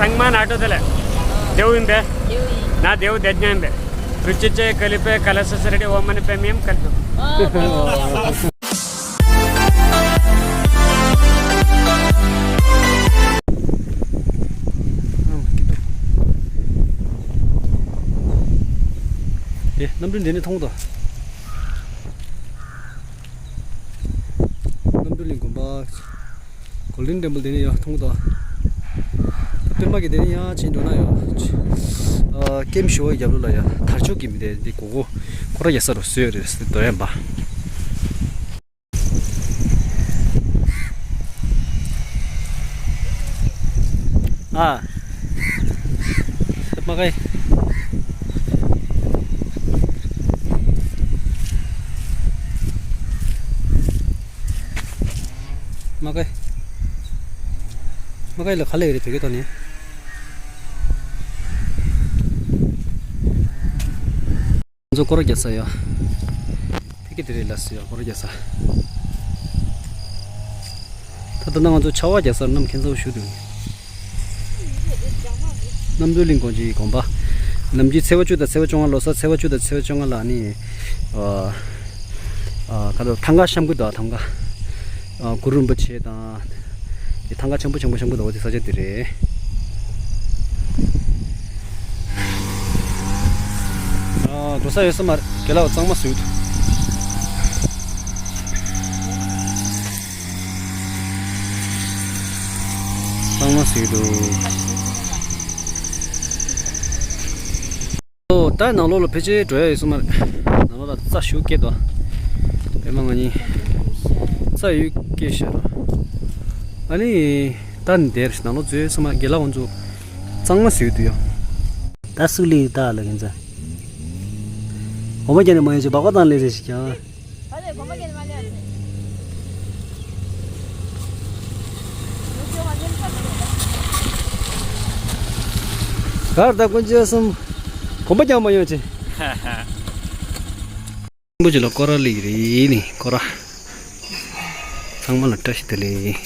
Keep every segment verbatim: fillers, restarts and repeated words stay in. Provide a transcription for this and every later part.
ཚང་མ་ནང་འགྲོ་དེ་ལ། རྡེའུ་ཡིན་པས། ན་རྡེའུ་བསྡད་ཉན་པས། རུ་ཅི་ཅེ་ཀ་ལི་པེ་ཀ་ལ་ས་ས་རེ་ཌི་ཨོ་མ་ནི་པེ་མིམ་ཀལ་དུ། ཨེ། གནམ་གྲུ་འདི་ནས་མཐོང་དོ། གནམ་གྲུ་གླིང་དགོན་པ། གོལ་ཌེན་ཊེམ་པལ་དེ་ནས་ཡར་མཐོང་དང་། ད་པད་མ་གི་དེ་ནས་ཡར་ཕྱིན་འགྲོ་ན་ཡང་། ཨ། ཀེམ་ཞུ་བ་རྒྱབ་ལོགས་ལ་ཡ་དར་ལྕོག་གི་མི་དེ་འདི་གོ་གོ་ཁོ་ར་རྒྱ་ས་རུ་བཟོས་ཡོད་རེད་ཟེར་འདོད་ཡན་པ། ཨ། པད་མ་གི། མ་གི། མ་གི་ལ་ག་ལེ་རེད་བེ་གེ་ཏོ་ནི། ང་ཚོ་སྐོར་རྒྱག་ས་ཡ། ཕི་ཀེ་དེ་རེད་ལ་སི་ཡ་སྐོར་རྒྱག་ས། ད་ལྟ་ན་ང་ཚོ་ཆར་པ་རྒྱག་སར་གནམ་ཁེངས་ཚ་པོ་ཞུ་འདུག་གནམ་གྲུ་གླིང་དགོན་གྱི་དགོན་པ། ནམ་རྒྱུན་ཚེས་པ་བཅུ་དང་ཚེས་པ་བཅོ་ལྔ་ལོ་གསར་ཚེས་པ་བཅུ་དང་ཚེས་པ་བཅོ་ལྔ་ལ་ནི། ཨ། ཨ། ཁ་ལོ་ཐང་ག་བཤམས་ཀྱི་འདུག་ཐང་ག་ཨ། གུ་རུ་རིན་པོ་ཆེ་དང་། དེ་ཐང་ག་ཆེན་པོ་ཆེན་པོ་བཤམས་ཀྱི་འདུག་འོ་དེ་ས་ཆ་དེ་རེད། ཨ། འགྲོ་ས་ཡོད་ས་མ་རེད། རྒན་ལགས་གཙང་མ་བཟོས་འདུག་གཙང་མ་བཟོས་འདུག་ཨོ། ད་ནང་ལོགས་ལ་ཕལ་ཆེར་འགྲོ་ཡ་ཡོད་ས་མ་རེད། ནང་ལོགས་ལ་རྩྭ་ཞིག་སྐྱེས་འདུག་པད་མ་ང་གཉིས་རྩྭ་ཡོད་སྐྱེས་ཤག་ཨ་ནི་ད་འདིར་ནང་ལོགས་འཛུལ་ཡོད་ས་མ་རེད། རྒན་ལགས་ཁོང་ཚོ་གཙང་མ་བཟོས་འདུག་ཡ། ད་སུ་ལས་ད་ལ་ཁན་ཚ། འོ་མ་རྒྱ་ནས་མ་ཡོང་ཅིག་སྦག་སྦག་བཏང་ལས་རེད་ཞིག་ཀྱང་། གར་ད་ཀུན་མཆེད་གསུམ། གོམ་པ་རྒྱག་མ་ཡོང་ཅི། རིན་པོ་ཆེ་ལ་སྐོར་ར་ལིག་རེད་ནི་སྐོར་ར། ཚང་མ་ལ་བཀྲ་ཤིས་བདེ་ལེགས།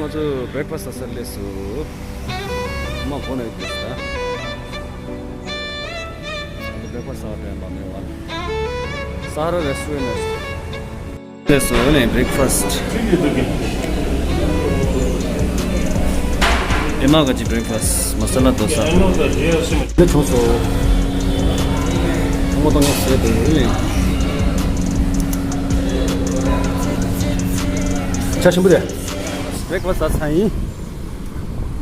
ང་ཚོ་བྷེ་རེག་ཕ་སི་ལ་སླེབས་སོང་། མ་གོ་ནས་ཡོད་ད། ང་ཚོ་བྷེ་རེག་ཕ་སི་ཟ་བ་དྲན་པ་མེད་པ། ས་ཧ་ར་རེ་སི་ཊོ་རན་ཊ། སླེབས་སོང་ལས་བྷེ་རེག་ཕ་སི། ཨེ་མ་ག་ཅི་བྷེ་རེག་ཕ་སི། མ་ས་ལ་དོ་ས། འདི་བྱུང་སོང་། ཐོག་མ་གཏོང་ཡག་བཟོས་ཏེ་ལས། ཆ་ཆེན་པོ་རེད། བྷེ་རེག་ཕ་སི་ཟ་ཚར་ཡིན།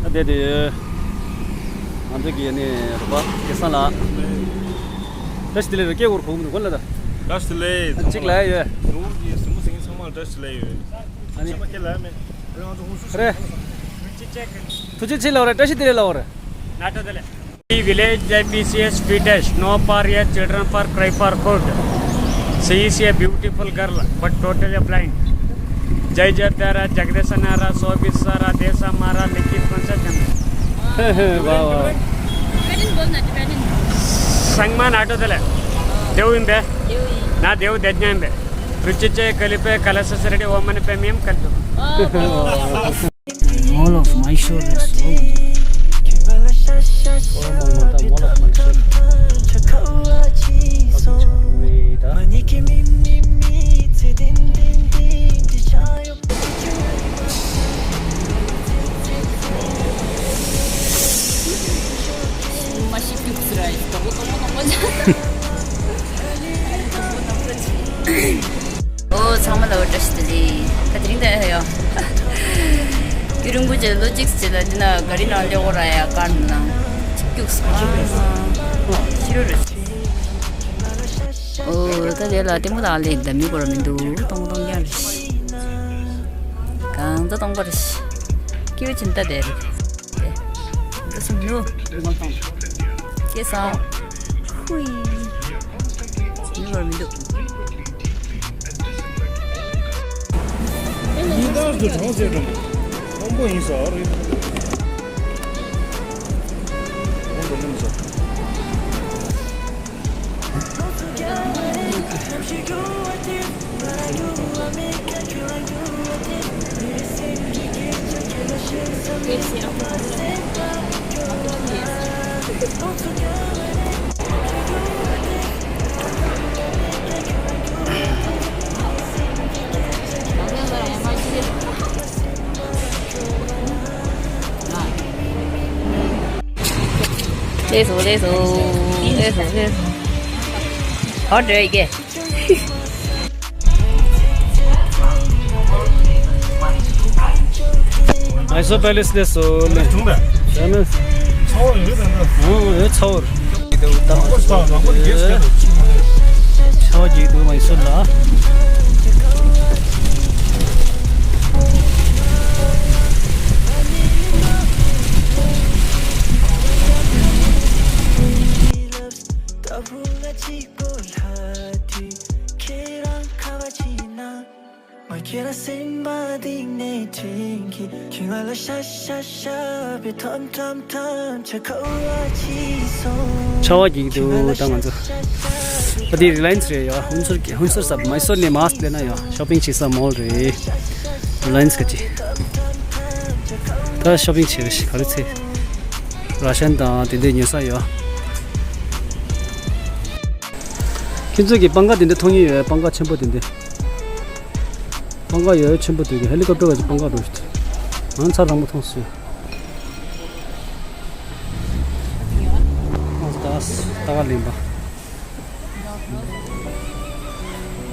ད་དེ་དེ། ང་ཚོ་གི་ནི་རོགས་པ་སྐལ་བཟང་ལགས། བཀྲ་ཤིས་བདེ་ལེགས་རེད། སྐད་འོར་གོ་མི་འདུག་གོ་ལ་ད། བཀྲ་ཤིས་བདེ་ལེགས། གཅིག་ལ་ཡོད། ནུ་གི་སུ་མོ་སེང་ཚང་མ་ལ་བཀྲ་ཤིས་བདེ་ལེགས་ཡོད། ཨ་ནི། ཚང་མ་ཁྱེད་ལ་མེད། རེད། ཐུགས་རྗེ་ཆེ་ལབ་རེད། བཀྲ་ཤིས་བདེ་ལེགས་ལབ་རེད། ནག་ཁྲོ་དེ་ལས། Village I P C S Fitesh, no par yet children par cry for food. She is a beautiful girl, but totally blind. जय जय प्यारा जगदीश नारा सो भी सारा देश हमारा लिखित पंचायत में। वाह, वाह। Tibetan बोलना, Tibetan। संगमान ऑटो दले। देव इन बे। देव इन। ना देव देज्ञा इन बे। रुचिचे कलिपे कलश ससरडे ओमन पे मेम कर दो। Mall of Mysore is so good. ཨོ། ཚང་མ་ལ་བཀྲ་ཤིས་བདེ་ལེགས། ད་དེ་རིང་ད་ཡ། རྒྱུན་རིང་པོ་ཅིག་ལོ་གཅིག་ཙམ་ལ་འདི་ན་ག་རི་ནང་སླེབས་ཡོད་ར་ཡ། ཀར་ནང་སྐྱུག་སོང་། ཤི་རོ་རེད། ཨོ། ད་དེ་ལ་ལྟད་མོ་ལ་ལས་འདའ་མི་གོ་ར་མི་འདུག་སྟོང་སྟོང་རྐྱང་རེད། གང་ཚ་སྟོང་པ་རེད། སྐྱེ་བ་ཕྱི་ནས་ད་དེ་རེད། འདི་སུ་ནུ། སྐྱེ་སོང་། ཧུའི། ཡིན་ར་མི་འདུག་ཡིན་ད་དུ་གྲོང་ཚེ་གྲོང་ཁོང་པོ་ཡིན་ས་རེད། ཁོང་པོ་ཡིན་ས། ལེགས་སོ་ལེགས་སོ་ལེགས་སོ་ལེགས་སོ། ཧོ་འདྲ་ཡི་གེ། མའི་སོར་པེ་ལེ་སི་ལེགས་སོ་ལེགས། བྱུང་བས། བྱས་ན། ཚ་བོ་ཡོད་དམ་ན། ཨང་ཡོད་ཚ་བོར། ལག་པ་ས་ལག་པ་རྒྱས་ཀྱི་ཆར་པ་རྒྱག་གི་འདུག་མའི་སོར་ལ། ཁྱེད་རང་ཁ་བ་ཅིག་ན། ང་ཁྱེད་རང་སེམས་པ་གཏིང་ནས་དྲན་གྱིན། ཁྱེད་ང་ལ་ཤ་ཤ་ཤ་བའི་ཐམ་ཐམ་ཐམ་ཆ་ཁ་བ་ཅིག་སོང་། ཆར་པ་རྒྱག་གི་འདུག་ད་ང་ཚོ། ཨ་དེ་རི་ལ་ཡན་སི་རེད་ཡ། ཧུན་སུར་གྱི་ཧུན་སུར་ས་མའི་སོར་ནས་མཱ་སི་ལེན་ན་ཡ། ཤོ་པིང་བྱེད་ས་མོལ་རེད། རི་ལ་ཡན་སི་ག་ཅི། ད་ཤོ་པིང་བྱེད་རེད་ག་རེ་ཚེ། ར་ཤན་དང་དེ་འདྲའི་ཉོ་ས་ཡོད། ཁྱེད་ཚོ་གི་སྤང་ཁ་དེ་འདྲ་མཐོང་ཡོད། སྤང་ཁ་ཆེན་པོ་དེ་འདྲ། སྤང་ཁ་ཡོད་ཆེན་པོ་དེ་གི་ཧེ་ལི་ཀོབ་ཊར་བ་ཅིག་སྤང་ཁ་འགྲོ་ཤི། ང་ཚ་རང་པོ་མཐོང་སོང་། ཨ་ད་ད་ག་ལེན་པ།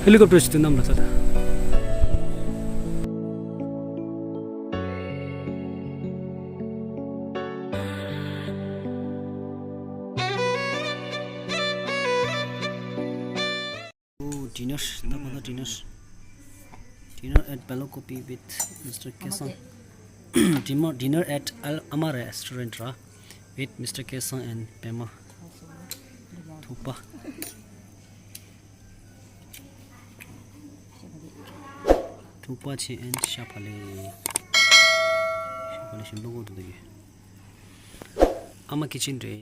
ཧེ་ལི་ཀོབ་ཊར་ཞིག་དུ་གནམ་ལ་ཚ་ད། Oh, dinner. ད་ག་ད་dinner. Dinner at Belo Kopi with Mister Kesang. Dinner, dinner at Al Ama Restaurant ར། With Mister Kesang and Pema. ཐུག་པ། ཐུག་པ་ཆེ་and ཤ་ཕ་ལེ། ཤ་ཕ་ལེ་ཞིམ་པོ་གོ་འདུག་ད་གི། ཨ་མ་ཀི་ཆན་རེད།